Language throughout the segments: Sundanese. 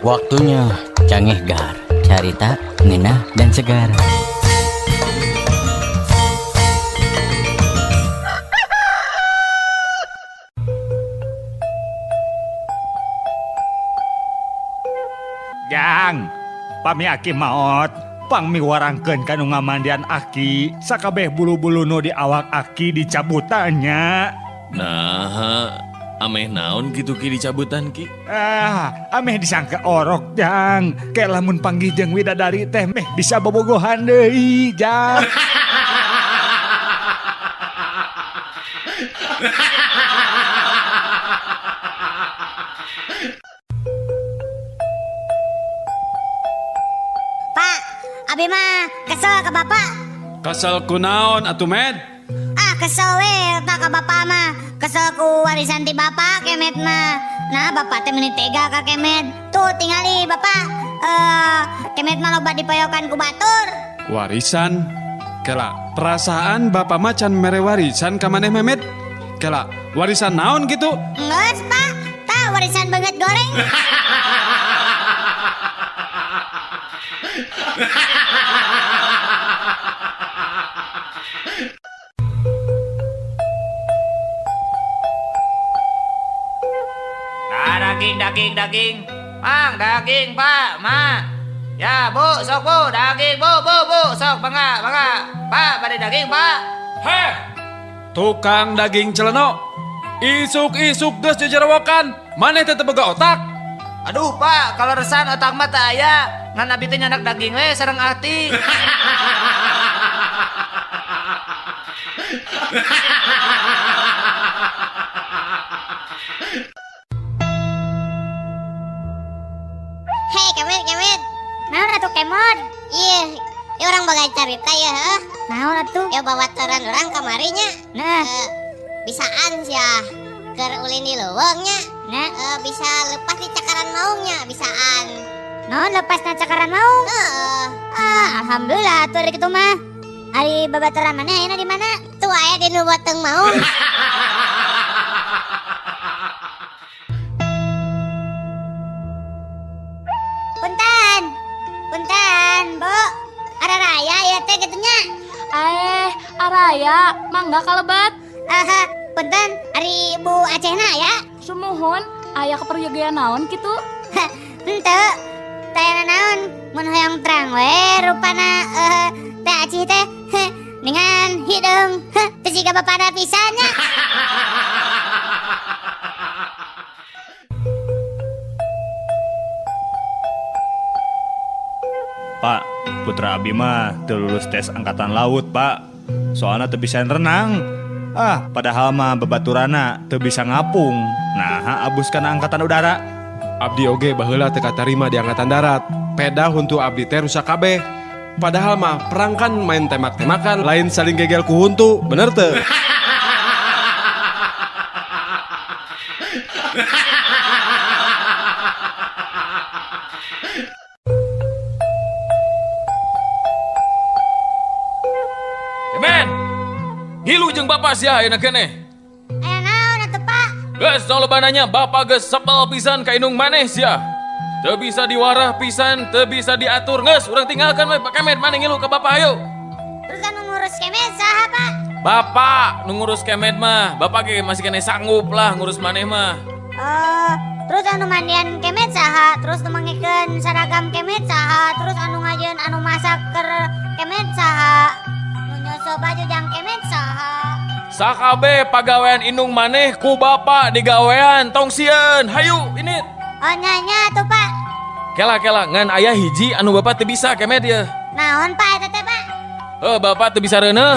Waktunya Cangeh Gar, carita, ngenah, dan segar. Jang, pami aki maot, pang miwarangkeun ka nu ngamandian aki, sakabeh bulu-bulu nu di awak aki dicabutannya. Nah, ameh naon gitu ki dicabutan ki? Ah, ameh disangka orok Jang. Kayak lamun panggih jeung widadari teh meh bisa bobogohan deui Jang. Pak, abi mah kesel ke bapak. Kesel kunaon atuh Med? Ah, kesel we pak ke bapak mah. Kesel ku warisan ti bapak Kemet mah. Nah, bapak teh meni tega ka Kemet. Tuh tingali bapak. Kemet mah loba dipayokan ku batur. Warisan? Kela, perasaan bapak mah can mere warisan ka maneh Memet? Kela, warisan naon gitu? Geus, Pak. Tah warisan banget goreng. Nah, daging, daging, daging. Mang, daging, Pak, Ma. Ya, Bu, sok Bu, daging, Bu, Bu, Bu, sok bangga, bangga. Pak, pada daging, Pak. Heh, tukang daging celeno. Isuk-isuk geus jejerawakan. Maneh teh teu boga otak. Aduh, Pak, kalau resan otak mah teu aya. Ngan abi teh nyanak daging we sareng ati. Hei, Kemet, Kemet. Naon atuh Kemod? Iya, ya orang boga carita ya, heuh. Naon atuh? Ya babaturan urang kamari nya. Nah, bisaan sia keur ulin di leuweung nya. Nah, bisa lepas di cakaran maungnya, bisaan. Naon lepas na cakaran maung? Heeh. Ah, alhamdulillah atuh ari kitu mah. Ari babaturan maneh ayeuna di mana? Tuh aya di nu boteng maung. Punten. Punten, Bu. Araraya ya teh kitu nya. Araya, mangga kalebat. Aha, punten, ari Bu Acehna ya. Sumuhun, aya keperyogian naon kitu? Henteu. Tayana naon mun hoyong terang we rupana teh Aceh teh dengan hideung teu siga bapana pisan nya. Pak, putra abi mah teu lulus tes angkatan laut, Pak. Soalna teu bisa renang. Ah, padahal mah babaturana teu bisa ngapung. Nah, abus kana angkatan udara. Abdi oge baheula teu katarima di angkatan darat. Peda huntu abdi teh rusak kabeh. Padahal mah perang kan main tembak-tembakan, lain saling gegel ku huntu, bener teu? Kemen, ngilu jeung bapak sia ayeuna keneh. Aya naon atuh, Pak? Geus tong loba nanya, bapak geus sebel pisan ka indung maneh sia. Teu bisa diwarah pisan, teu bisa diatur. Geus, urang tinggalkan we Pak Kemet, maneh ngilu ka bapak ayo. Terus anu ngurus Kemet saha, Pak? Bapak nu ngurus Kemet mah, bapak ge masih keneh sanggup lah ngurus maneh mah. Oh, terus anu mandian Kemet saha? Terus nu mangekeun seragam Kemet saha? Terus anu ngajeun anu masak keur Kemet saha? Nu nyoso baju jang Kemet saha? Sakabeh pagawean indung maneh ku bapak digawean tong sieun. Hayu ini. Oh nya tuh Pak. Kela kela ngan aya hiji anu bapak teu bisa Kemet ye. Naon Pak eta teh Pak? Heuh, bapak teu bisa reuneuh.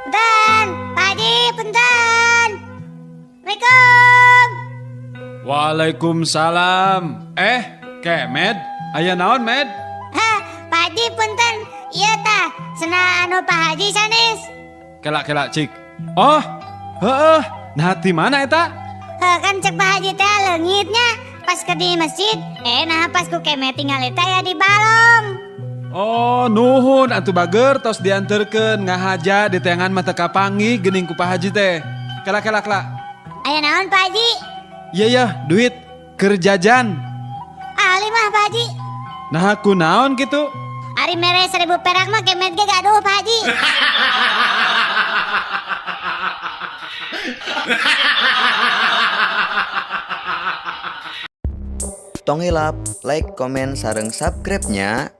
Punten, Pak Haji, punten. Assalamualaikum. Waalaikumsalam. Kemet, aya naon, Med? Hah, Pak Haji punten. Iya tah, sena anu Pak Haji sanes. Kela kela cik. Oh, heeh. Nah, di mana eta? Heh, kan cek Pak Haji teh leungitnya. Pas ke di masjid, nah pas ku Kemet tinggal eta ya di balong. Oh, nuhun atuh bager tos dianterkeun ngahaja di teangan mata kapangi geuning ku Pak Haji teh. Kela kela kela. Aya naon Pak Haji? Iya ya, duit keur jajan. Ali mah Pak Haji. Nah, ku naon kitu? Ari mere 1000 perak mah Kemet ge gaduh Pak Haji. Tong hilap like, komen, sareng subscribe-nya.